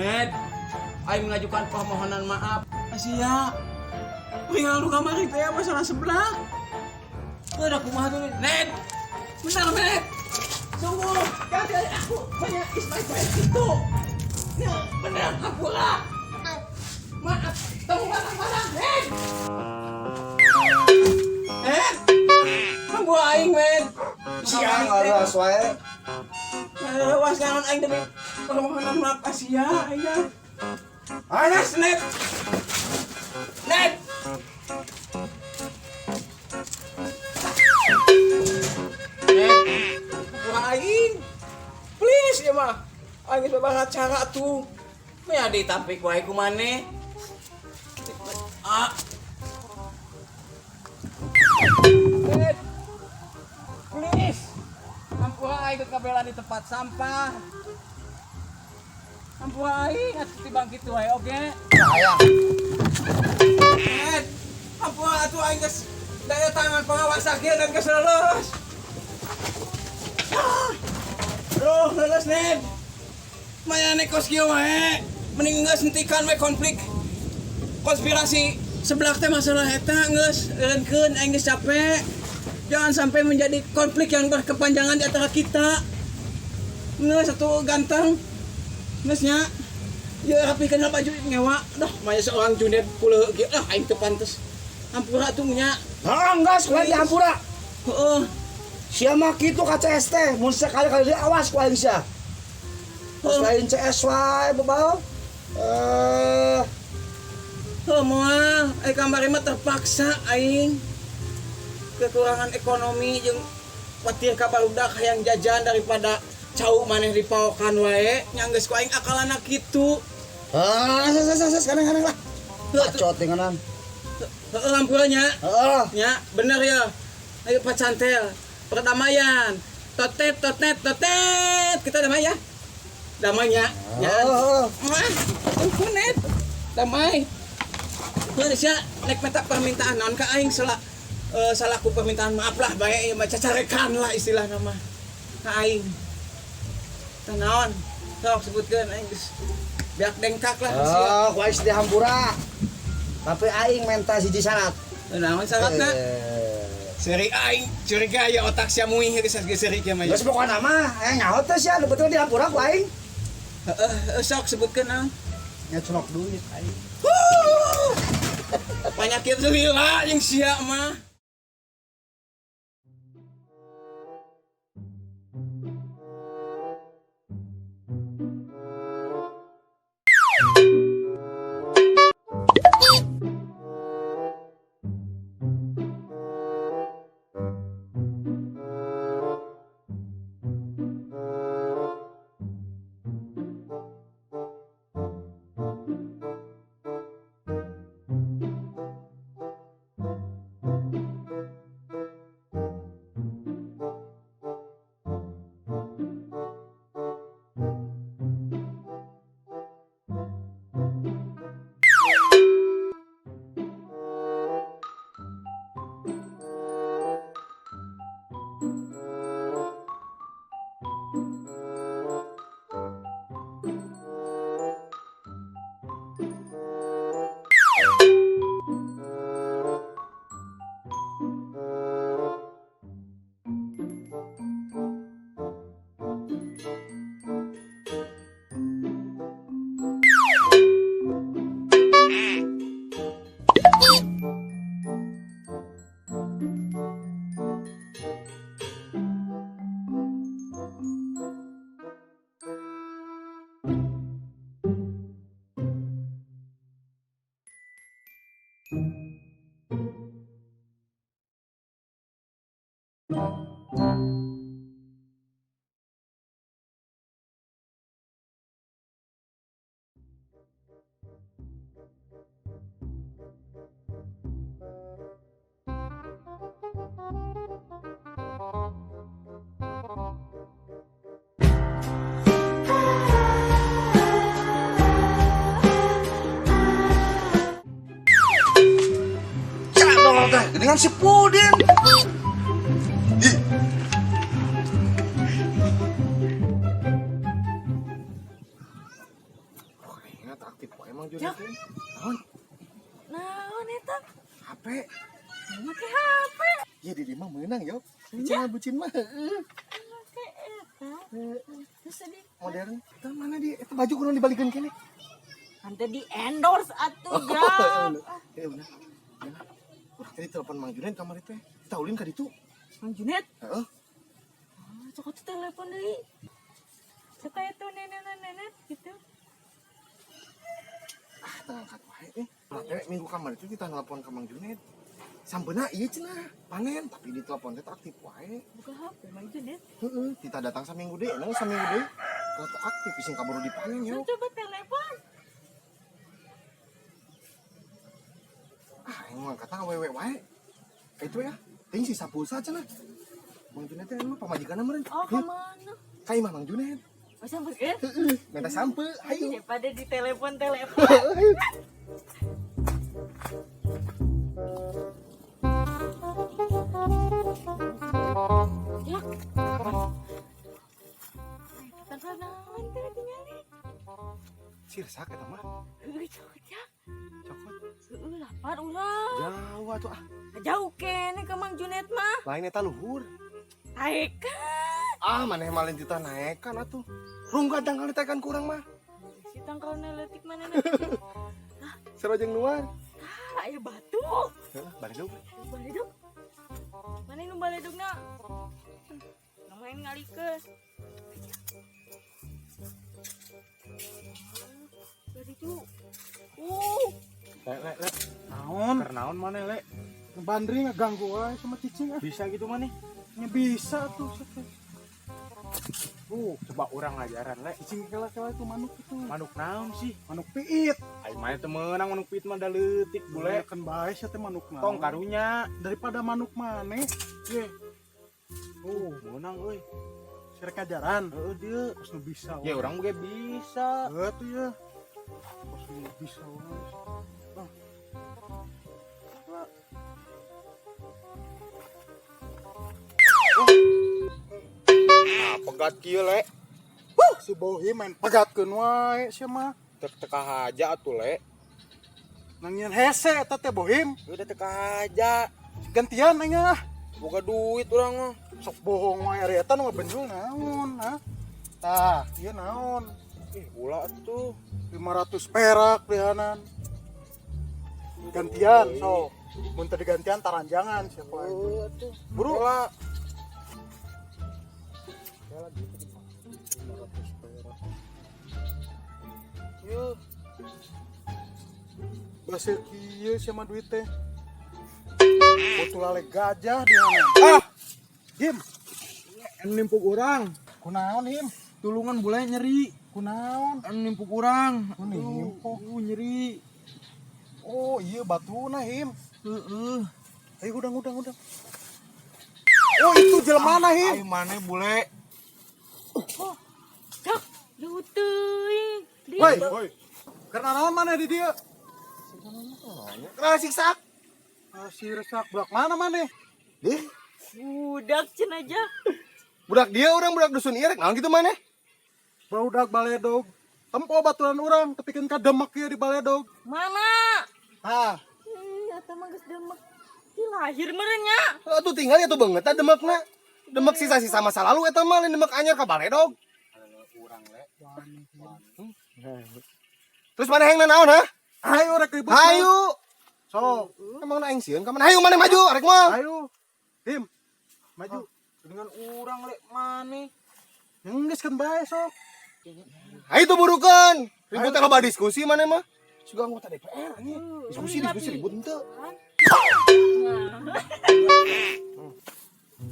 Ned, aing mengajukan permohonan maaf. Asia, perihal nu kamari teh masalah sebelah. Udah kumaha tuh, Ned? Bentar, Ned. Sungguh, ganti aku banyak is my friend itu. Ya, bener, hampura. Maaf, tunggu barang-barang, Ned. Ned, hampura aing, Ned. Sia ngaras wae. Was naon aing demi permohonan maaf Asia, aing. Anas, Ned. Ned. Ned, hampura aing. Please ya mah. Aing geus babaraha cara tuh. Maya ditampik wae ku maneh. Ah. Ned. Please. Hampura aing geus kabela di tempat sampah. Hampura aing atuh tibang kitu wae oge. Saya. Ned, hampura atuh aing geus daya tangan pengawas kieu dan geus lulus. Ah. Loh, lulus Ned. Maya kos kieu wae. Mending geus hentikan we konflik konspirasi sebelah teh masalah eta geus eureunkeun aing geus capek. Jangan sampai menjadi konflik yang berkepanjangan di antara kita. Geus satu ganteng. Geus nya. Ya rapihkeun lah baju ngewa. Dah, maya seorang Junet puleuh kieu. Ah, aing teu pantes. Hampura tuh nya. Heeh, geus kuaing dihampura. Heeh. Sia mah kitu ka CS teh, mun sekali-kali deui awas ku aing sia. Pas lain CS wae bebal. Eh, Heuh moal, ai kamari mah terpaksa aing. Kekurangan ekonomi jeung kuatir ka barudak hayang jajan daripada cau maneh dipaokan wae, nya geus ku aing akalana kitu. Ah, ses ses ses kadang-kadang lah. Bacot denganan. Heeh, hampura nya. Heeh. Ya, bener ya. Ayo Pak Cantel, perdamaian. Totet, totet, totet. Kita damai ya. Damai ya. Ya. Heeh. Mah, tunggu net. Damai. Heuh sia nek minta permintaan naon ka aing salaku permintaan maaf lah bae ieu mah cacarekan lah istilah nama. Ka aing. Tah naon? Sok sebutkeun aing geus beak dengkak lah sia. Oh, ku aing dihampura. Tapi aing menta hiji syarat. Naon syaratna? Eh. Seri aing curiga ya otak sia muih geus geus seri kieu mah. Geus pokona mah, nyaho teh sia, betul dihampura ku aing. Heeh, sok sebutkeun naon. Nya cenok duit aing. Huh. Penyakit lila jeung sia mah. Cadol teh dengan si Pudin. Ih. Junet. Naon? Naon eta? HP. Make HP. Ya di mah meunang yo. Bucin bucin mah heeh. Make eta. Terus tadi Modern. Eta mana di eta baju kudu dibalikeun kene. Nanti di endorse atuh, Jang. Ya bener. Urang tadi telepon Mang Junet kamari teh. Kita ulin ka ditu. Mang Junet, Heeh. ah, sok atuh telepon deui. Sok aya tuh nenek-nenek gitu. Ah, teu ngangkat wae eh. Urang teh minggu kamari teh kita nelpon ka Mang Junet. Sampeuna ieu cenah, panen tapi di telepon teh aktif wae. Buka HP Mang Junet. Heeh, kita datang saminggu deui, nang saminggu deui. Kalau teu aktif bising kaburu dipanen yo. Sok coba telepon. Ah, aing mah kata awewe wae. Itu ya, ting sisa pulsa cenah. Mang Junet teh emang pamajikanna meureun. Oh, ke mana? Ka imah Mang Junet. Oh, sampeurkeun? Heeh, minta sampe, ayo. Daripada di telepon-telepon. Ayo. Ya. Telepon naon teh tingali. Sirsak eta mah. Heuh, cokot ya. Cokot. Heuh, lapar urang. Jauh atuh ah. Jauh kene ke Mang Junet mah. Lain eta luhur. Taekan. Ah, maneh mah lain tita naekan atuh. Rungkad tangkal ditaekan ku urang mah. Si tangkalna leutik mana na. Sarua jeung nuar. Ah, aya batu. Heeh, baledog. Baledog. Mana nu baledogna? Namain ngalikeus. Dari itu. Le le le. Naon? Keur naon maneh le? Bandri ngeganggu wae sama cicing ah. Bisa gitu maneh? Nya bisa tuh set. Coba urang ngajaran le. Cicing kela-kela itu manuk itu. Manuk naon sih? Manuk piit. Aing mah teu meunang manuk piit mah da leutik bule. Kan bae sia teh manuk naon. Tong karunya. Daripada manuk maneh. Ye. Meunang euy. Sirek ngajaran. Heeh dieu. Kos nu bisa. Ya urang ge bisa. Heuh tuh ya. Kos nu bisa wae. Ah. Nah, pegat kieu le. Huh, si Bohi main pegatkeun wae sia mah. Tek teka haja atuh le. Nangieun hese eta teh Bohim. Udah teka haja. Gantian aing ah. Boga duit urang mah. Sok bohong wae ari eta nu ngabenjul naon, ha? Tah, ieu naon? Ih, ulah atuh. 500 perak lihanan. Gantian sok. Mun teu digantian taranjangan siapa aing. Heuh atuh. Buru. Ulah. 500 perak. Yeuh. Basir kieu sia mah duit teh. Botol ale gajah dihanan. Ah, Him, anu nimpuk urang. kunaon him? Tulungan bule nyeri. Kunaon? Anu nimpuk urang. Oh, nimpuk. Nyeri. Oh, iya batuna him. Heeh. Ayo udang udang udang. Oh, itu jelema him. Ayo maneh bule. Cok, lu teuing. Di Woi, woi. Karena naon maneh di dieu? Kenapa siksak? Ah, si resak budak mana maneh? Dih, budak cenah aja. budak dia urang budak dusun ieu rek naon kitu maneh? Budak baledog. Tempo baturan urang tepikeun ka demek ieu di baledog. Mana? Tah, Ih, eta mah geus demek. Ti lahir meureun nya. Atuh tinggal ya tuh beungeut tah demekna. Demek sisa-sisa masa lalu eta mah lain demek anyar ka baledog. Urang le. Terus maneh hayang naon ha? Ayo rek ribut. Hayu. Sok, Emang aing sieun ka mana? Hayu maneh maju arek mah. ayo. Him. Maju. Dengan urang le maneh. Geus kan bae sok. Hayu tuh burukeun. Ribut teh loba diskusi maneh mah. Suga anggota DPR anjing. Diskusi diskusi ribut henteu. Nah. Nah. Eh.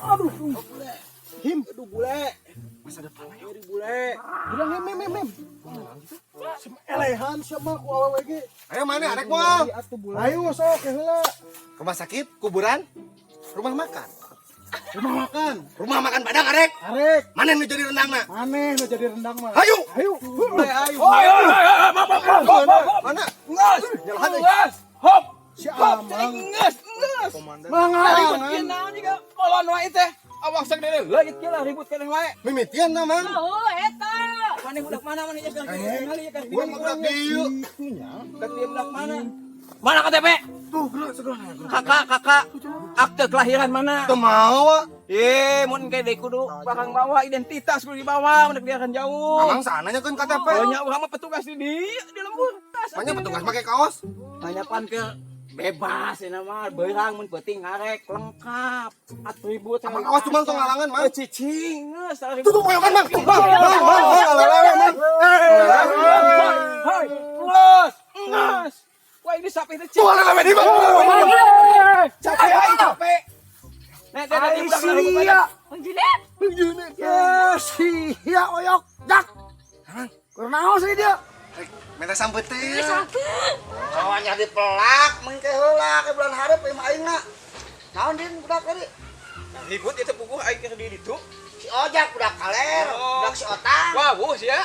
Anggot. Him, Aduh bule. Masa depan ayo. Nyeri bule. bilang him him him. him. Elehan sia mah ku awewe ge. Ayo maneh arek mah. Atuh bule. Ayo sok ke heula. Rumah sakit, kuburan, rumah makan. Rumah makan. Rumah makan Padang arek. Arek. Mana nu jadi rendangna? Maneh nu jadi rendang mah. Hayu. Hayu. Ayo, ayo, ayo, Mana? Nges, nges, hop, Si hop, Amang. nges, nges. Ribut Mangalangan. kieu naon juga kolon wae teh. Awak sagede leungit kieu lah ribut keneh wae. Mimitian na mang. Oh, eta. Maneh budak mana maneh geus kali ya kan. Gua mah budak dieu. Budak dieu budak mana? Mana KTP? Tuh, gerak segera. Kakak, kakak. Akte kelahiran mana? Teu mau. Eh, mun ke deui kudu barang bawa identitas kudu dibawa mun biarkan jauh. Amang sananya kan KTP. Banyak urang mah petugas di dieu di lembur. Banyak petugas pakai kaos. Banyak pan ke bebas ini mah beurang mun penting ngarek lengkap atribut Amang awas cuma tong ngalangan, Mang. Cicing geus Tuh tuh koyokan, Mang. Tuh, Mang, Mang, Mang, Mang, alele, Mang. Hei, nges, nges. Wah ini sapi itu Tuh alele di, Mang. Capek, aing capek. Nek, nek, nek, Ai budak ribut sia. Bang Junet. Ya sia oyok jak. Kunaon sih dia? Minta sambet teh. Kawannya dipelak mengke heula ke bulan hareup ieu mah aingna. Naon din budak tadi? Ribut itu puguh aing keur di ditu. Si Ojak budak kaler, Oh. budak si Otang. Wawuh sia.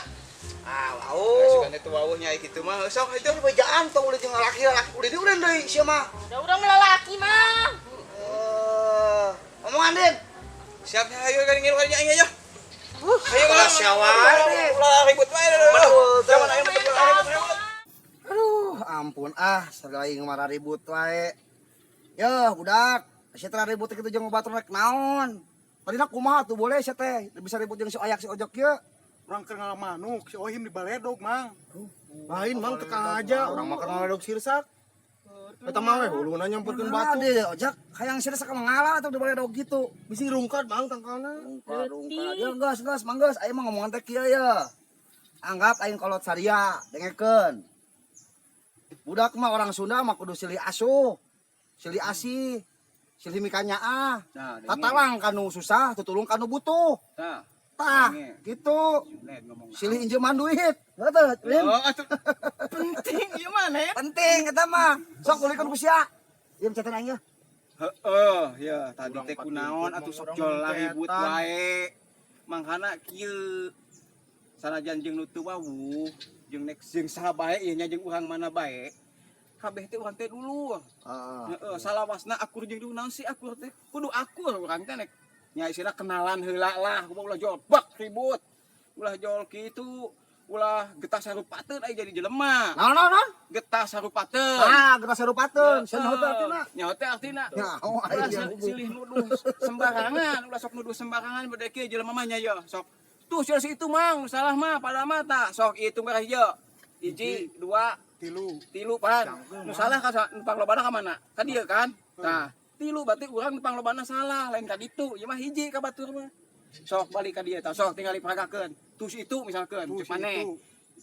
Ah, wau. Sugan itu wawuhnya aing kitu mah sok itu. Itu bejaan tong udah jeung laki-laki udah di udah deui sia mah. Udah urang melalaki mah. Eh, omongan din. Siap ayo kan ngilu aing ayo. Ayo Ulah sia wae. Ulah ribut wae. Betul, Jangan aing mah ribut-ribut. Aduh, ampun ah, selain marah ribut wae. Yeuh, budak, sia teh ribut kitu jeung batur rek naon. Tadina kumaha tuh boleh sia teh bisa ribut jeung si Oyak si Ojok ieu. Urang keur ngalamanuk si Ohim di baledog, Mang. Lain Mang tekang aja, urang makan ngaledog sirsak. Eta mah we huluna nyamperkeun Batu batu. deh, Ojak hayang sia sok mengalah atau di baledog gitu. Bisi rungkad Mang tangkalna. Rungkad, rungkad. Ya geus, geus, manggeus. Aing mah ngomongan teh kieu ya. Anggap aing kolot saria, dengekeun. Budak mah orang Sunda mah kudu silih asuh, silih asih, silih mikanyaah. Nah, denge. Tatalang kanu susah, tutulung kanu butuh. Tah, Tah, Denge. gitu. Junet ngomong. Silih injeman duit. Heuh, Lim. Oh, atuh. Penting ieu mah, Net. Penting eta mah. Sok ulikeun ku sia. Ieu cetan aing ya. Heeh, ya tadi teh kunaon atuh sok jol ribut wae. Mangkana kieu sanajan jeung nu teu wawuh, jeung nek jeung saha bae ieu nya jeung urang mana bae. Kabeh teh urang teh dulur. Heeh. Heeh, salawasna akur jeung dulu naon sih akur teh? Kudu akur urang teh nek nya istilah kenalan heula lah, kumaha ulah jol bak ribut. Ulah jol kitu, ulah getah sarupateun aya jadi jelema. Naon naon naon? Getah sarupateun. Ah, getah sarupateun. Sia nyaho teh artina. Nyaho teh artina. Nyaho Ulah aing yang silih nuduh sembarangan, ulah sok nuduh sembarangan bade kieu jelema mah nya ye sok. Tuh sia si itu mang, nu salah mah pada mah tah sok hitung bareh ye. Hiji, dua, Tilu. tilu pan. Nu salah ka nu panglobana ka mana? Ka dieu kan? Tah, tilu berarti urang nu panglobana salah, lain ka ditu. Ieu mah hiji ka batur mah. Sok balik ka dieu tah, sok tinggal diperagakeun. Tuh si itu misalkeun, Tuh cek si maneh. itu.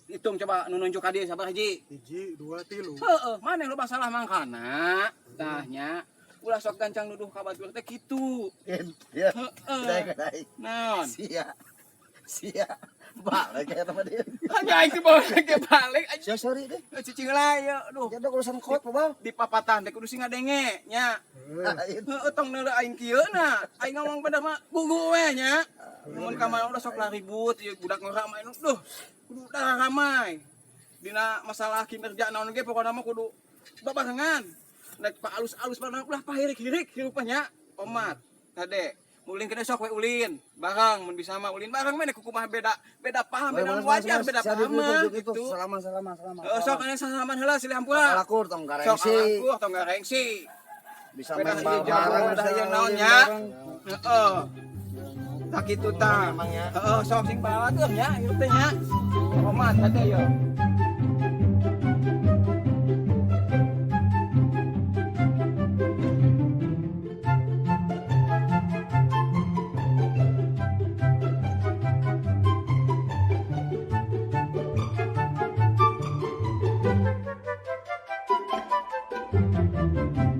Hitung coba nu nunjuk ka dieu sabar hiji. Hiji, dua, tilu. Heeh, maneh loba salah mangkana. Tah nya ulah sok gancang nuduh ka batur teh kitu. Ya. Heeh. Naon? Sia. Sia. Balik kayak teman dia. Hanya aing teh bawa ke balik aja. Sia sorry deh. Cicing lah ya, aduh. Ya udah urusan kot, Bang. Di papatan teh kudu sing ngadenge nya. Lain. Heeh, tong neuleuh aing kieu na. Aing ngomong bener mah gugu we nya. Mun ka mana udah sok lah ribut ieu budak ngora mah duh. Kudu darah ramai. Dina masalah kinerja naon ge pokona mah kudu babarengan. Nek pa alus-alus pada ulah pahirik-hirik hirupnya omat. Kade ulin kene sok we ulin barang mun bisa mah ulin barang mah kumaha beda beda paham beda wajar beda paham mah gitu. gitu. Salaman salaman salaman. Heeh, sok ane salaman heula silih hampura. Lakur tong Sok garengsi. alakur tong garengsi. Bisa Beda main bal ieu jauh, bareng, beda bisa ieu main naonnya. bareng. Heeh. Tak kitu tah. Heeh, sok sing bawakeun nya ieu teh nya. Omat teh yo. Thank